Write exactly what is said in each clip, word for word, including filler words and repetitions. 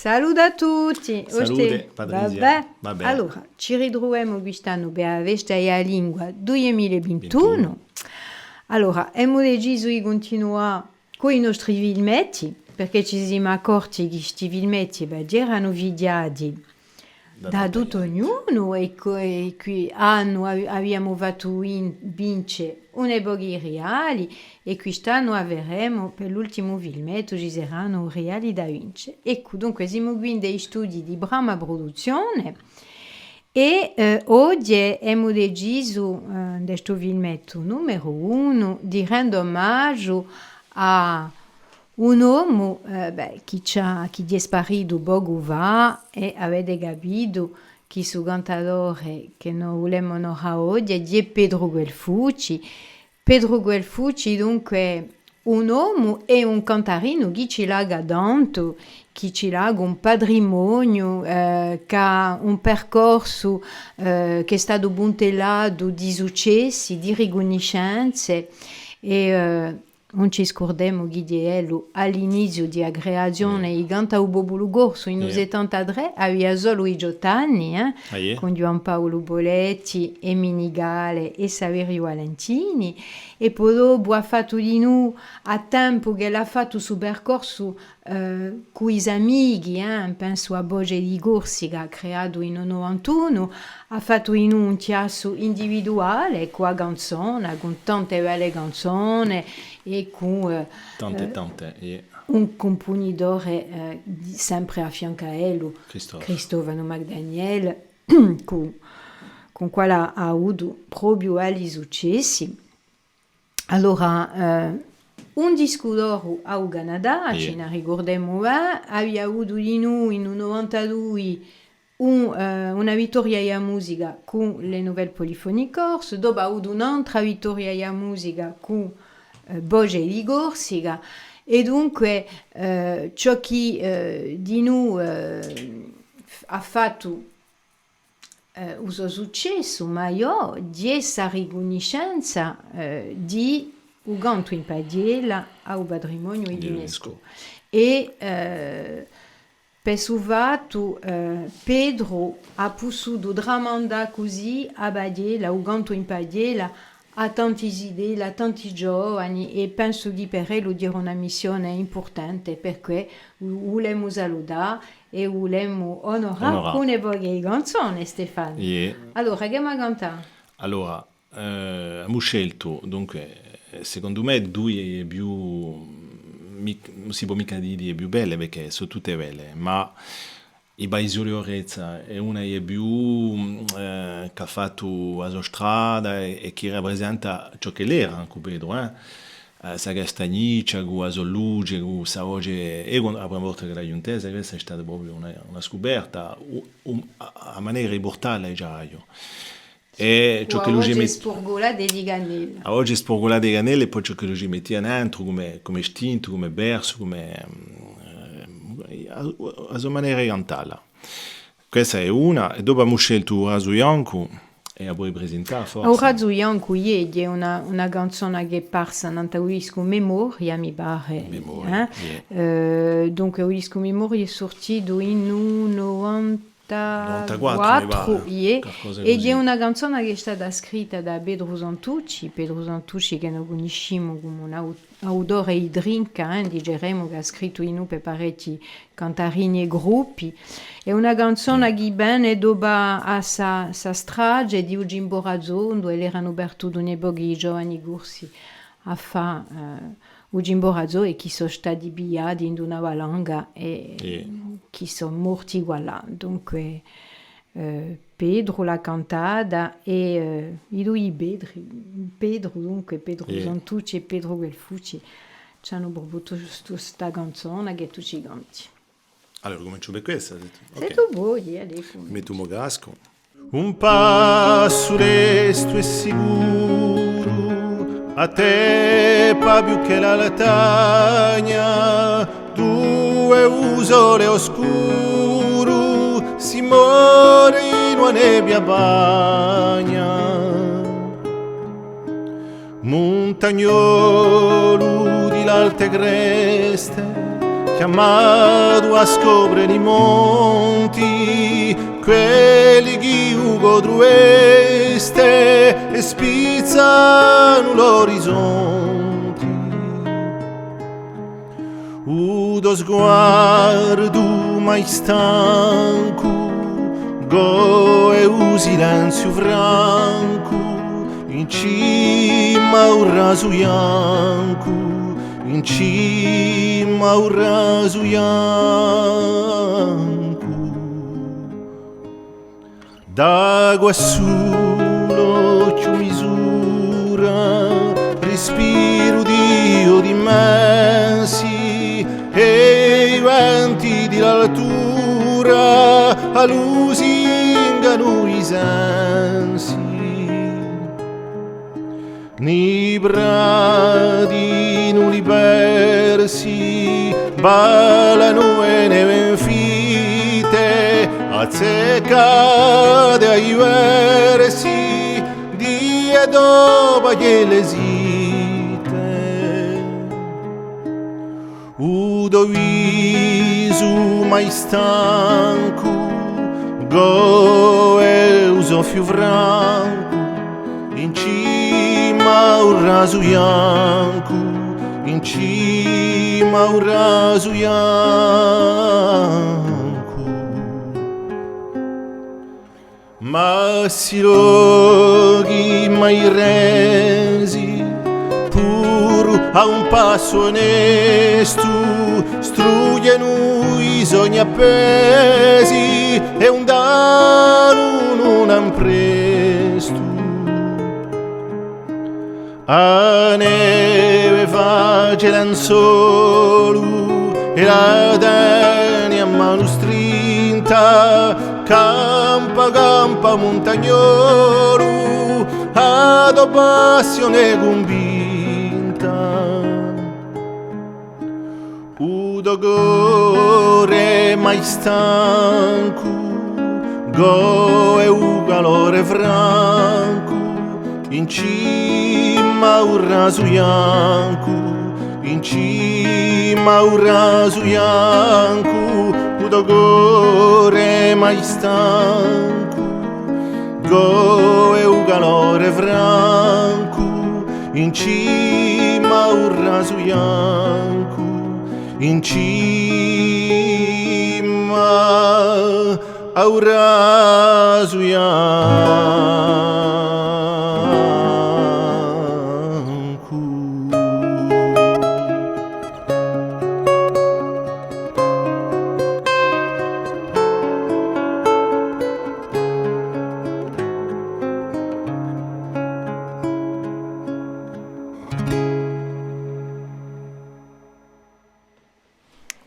Salute à tutti. Salute, Patrizia. Vabbè. Vabbè. Allora, ci ritruvemu quist'annu per a festa di a lingua dui mila è vintunu. Vintunu. Allora, emu decisu di cuntinuà cù i nostri filmetti, perchè ci simu accorti chì sti filmetti, bè, eranu fighjati da tuttu ognunu, è co-, è quì annu avi-, aviamu fattu vin-, vince un pocu di rigali, è quist'annu averemu, per l'ultimu filmettu, ci seranu rigali da vince. Eccu, dunque, simu quì in i studii di Brama Produzione, è, eh, oghje emu decisu, eh, in stu filmettu numeru unu, di rende omagiu à un omu, eh, bè, chì ci hà, chì hè sparitu pocu fà, è avete capitu chì stu cantadore chì no vulemu onorà oghje hè Petru Guelfucci. Petru Guelfucci, dunque, un omu è un cantarinu chì ci laca tantu, chì ci laca un patrimoniu, eh, chì hà un percorsu, eh, chì hè statu puntellatu di successi, di ricunniscenze, è, eh, ùn ci scurdemu chì hè ellu à l'iniziu di a creazione di Canta u Populu Corsu, in u settantatrè, avia solu diciottu anni, eh, cù Ghjuvan Paulu Poletti è Mini Gale è Saveriu Valentini, è po dopu hà fattu dinù, à tempu ch'ellu hà fattu stu percorsu, eh, cù i so amichi, eh, pensu à Voce di Corsica, creatu in u novantunu, hà fattu dinù un chjassu individuale cù a canzona, cù tante belle canzone è cù, eh, tante, eh, tante, un cumpunitore, eh, di, sempre à fiancu à ellu, Cristofanu Magdaniel, cù, cù quale hà avutu propiu belli successi. Allora, eh, un discu d'oru à u Canadà, ci n'arricurdemu, eh, avia avutu dinù in u novantadui un, eh, una vittoria di a musica cù les Nouvelles Polyphonies Corses, dopu hà avutu un'altra vittoria di a musica cù, eh, Voce di Corsica, è dunque, eh, ciò chì, eh, dinù, eh, f-, hà fattu eh, u so successu maiò, hè sta ricunniscenza, eh, di u cantu in paghjella à u patrimoniu di l'UNESCO. È, eh, per stu fattu, eh, Petru hà pussutu tramandà cusì a paghjella, u cantu in paghjella, à tanti zitelli, à tanti giovani, è pensu chì per ellu era una missione impurtante, perchè u vulemu salutà è u vulemu onorà cù un pocu di canzone, Stefanu. Iè. Allora, chì emu da cantà? Allora, eh, emu sceltu, dunque, eh, secondu mè, duie di e più, mic-, ùn si pò micca dì di e più belle, perchè sò tutte belle, ma I Paisoli d'Orezza hè una di e più, eh, chì hà fattu a so strada è, è chì raprisenta ciò ch'ellu era, ancu Petru, eh. Eh, sta castagniccia, cù a so luce, cù sta voce, eiu quandu, a prima volta chì l'aghju intesa, questa hè stata propiu una, una scuperta, u-, u-, a, a manera di purtalla, diceraghju. È ciò ch'ellu ci metti-, spurgulate di cannella. A voce spurgulata di cannella è po ciò ch'ellu ci mettia nentru, cum'è, cum'è stintu, cum'è versu, cum'è, eh, a, a so manera di cantalla. Questa hè una, è dopu emu sceltu U Rasu Biancu, è a poi presentà, forse. U Rasu Biancu, iè, hè una, una canzona chì hè parsa nant'à u discu Memoria, mi pare. Memoria, eh? Iè. Eh, dunque, u discu Memoria hè surtitu in u novanta, novantaquattru, mi pare, iè, qualcosa cusì. È hè una canzona chì hè stata scritta da Petru Santucci, Petru Santucci chì no cunniscimu cum'è un au-, autore di trinca, eh, diceremu, chì hà scrittu dinù per parechji cantarini è gruppi. Hè una canzona chì vene dopu à sta, sta strage di u Cimborazo, induve eranu partuti un pocu di giovani corsi à fà, eh, u Cimborazo è chì sò stati pigliati in una valanga è chì sò morti quallà. Dunque, eh, Petru l'hà cantata è, eh, i dui Petri, Petru, dunque, Petru Santucci è Petru Guelfucci, ci anu prupostu sta canzona chì tù ci canti. Allora, cumenciu per questa, sì. Sè tù voli, allez, cumencia. Mettu u mo cascu. Un passu lestu è sicuru, à teppa più chè la latagna, duve u sole è u scuru si more in una nebbia bagna. Muntagnolu di l'alte creste, Chjamatu à scopre i monti, quelli chì u codru veste è spizzanu l'orizonti. U to sguardu mai stancu, goe u silenziu francu, in cima à u rasu biancu, in cima à u rasu biancu. Da quassù l'ochju misura, rispiru di i to immensi, è i venti di l'altura allusinganu i sensi. Ni prati nuli persi, ballanu e neve infite, azzeccate à i versi di e to paghjelle site. U to visu mai stancu, goe u soffiu francu, in cima à u rasu biancu, in cima à u rasu biancu. Ma sti lochi mai resi, puru à un passu onestu, strughjenu i sogni appesi è ùn danu nunda in prestu. A neve face l'anzolu è la teni à manu strinta, campa, campa, muntagnolu, a to passione cunvinta. U to core mai stancu, goe u calore francu, in cima à u rasu biancu, in cima à u rasu biancu, u to core mai stancu, goe u calore francu, in cima à u rasu biancu, in cima à u rasu biancu.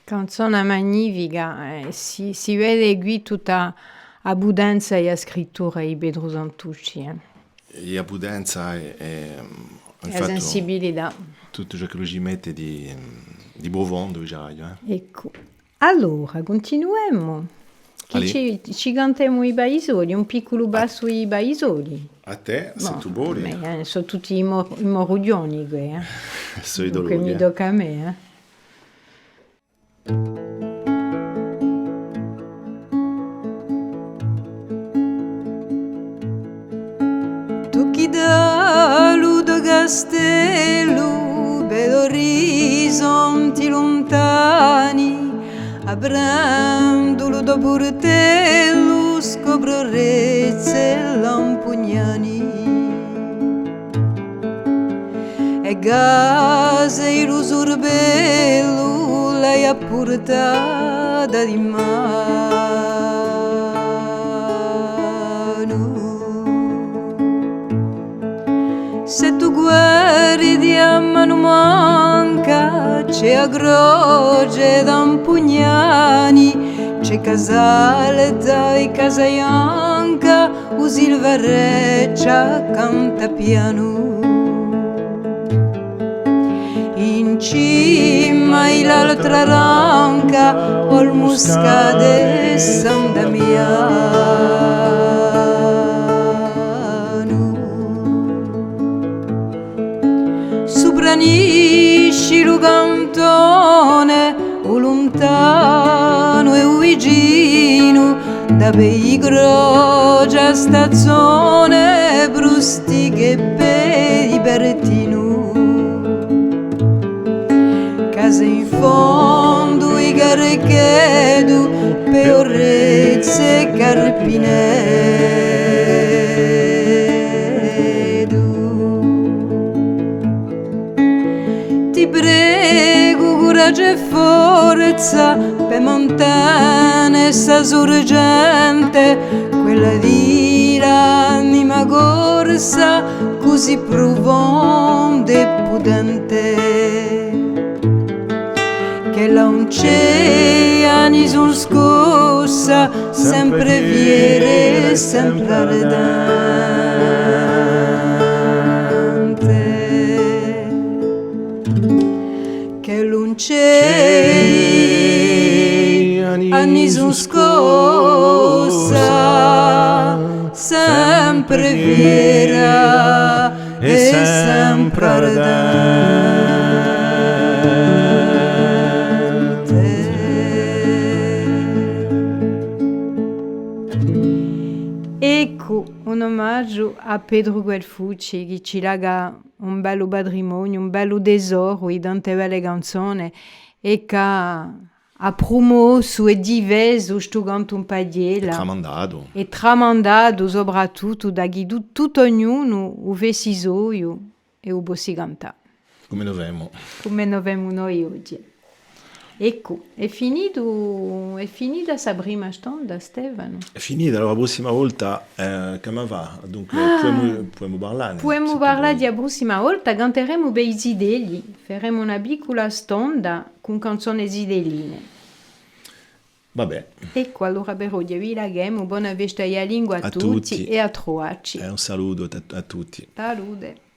Canzona magnifica, eh, si, si vede quì tutta a putenza di a scrittura di Petru Santucci, eh. È a putenza è, è, è a sensibilità. Tuttu ciò ch'ellu ci mette di, di profondu, dicemu, eh. Eccu. Allora, cuntinuemu. Chì ci, ci cantemu i paisoli, un picculu passu di i paisoli. À tè, s'è tù voli. Bò, eh, sò tutti i mo-, i morughjoni quì, eh. Sò i dolori, eh. Dunque mi tocca à mè, eh. Tù chì da lu to castellu vedi orizonti luntani, aprendu lu to purtellu scopri Orezza è Lampugnani. È case di lu surbellu l'hai à purtà da dimanu. S'è tù guardi à manu manca, ci hè a croce d'Ampugnani, ci hè Casalta è Casabianca, u Silvareccia canta pianu. In cima à l'altra ranca, Olmuscate è San Damianu. Supranisci lu cantone, u Ginu, da Pei Croce à Stazzone, Brustiche è Pei Bertinu, case in fondu i Carchetu, Pei Orrezze è Carpinetu. Ti pregu, curagiu è forza, pè mantene sta surgente, quella di l'anima corsa, cusì prufonda è putente, ch'ella ùn ci hè à nisunu scossa, sempre fiera è sempre ardente, ch'ella ùn ci hè à nisunu scossa, sempre fiera è sempre ardente. Eccu, un omagiu à Petru Guelfucci, chì ci laca un bellu patrimoniu, un bellu tesoru di tante belle canzone, è chì hà prumossu è difesu stu cantu in paghjella. È tramandatu. È tramandatu, soprattuttu, da chì tu-, tuttu ognunu u fessi soiu è u possi cantà. Cum'è no femu. Cum'è no femu noi oghje. Eccu, hè finitu, hè finita sta prima stonda, Stefanu? Hè finita, allora a prossima volta, eh, chì emu da fà? Dunque, ah, pudemu, pudemu parlà, pudemu parlà di a prossima volta, canteremu pè i zitelli, feremu una piccula stonda cù canzone zitelline. Va bè. Eccu, allora per oghje vi lachemu, bona festa di a lingua à tutti è à truvacci. È un salutu à, à tutti. Salute.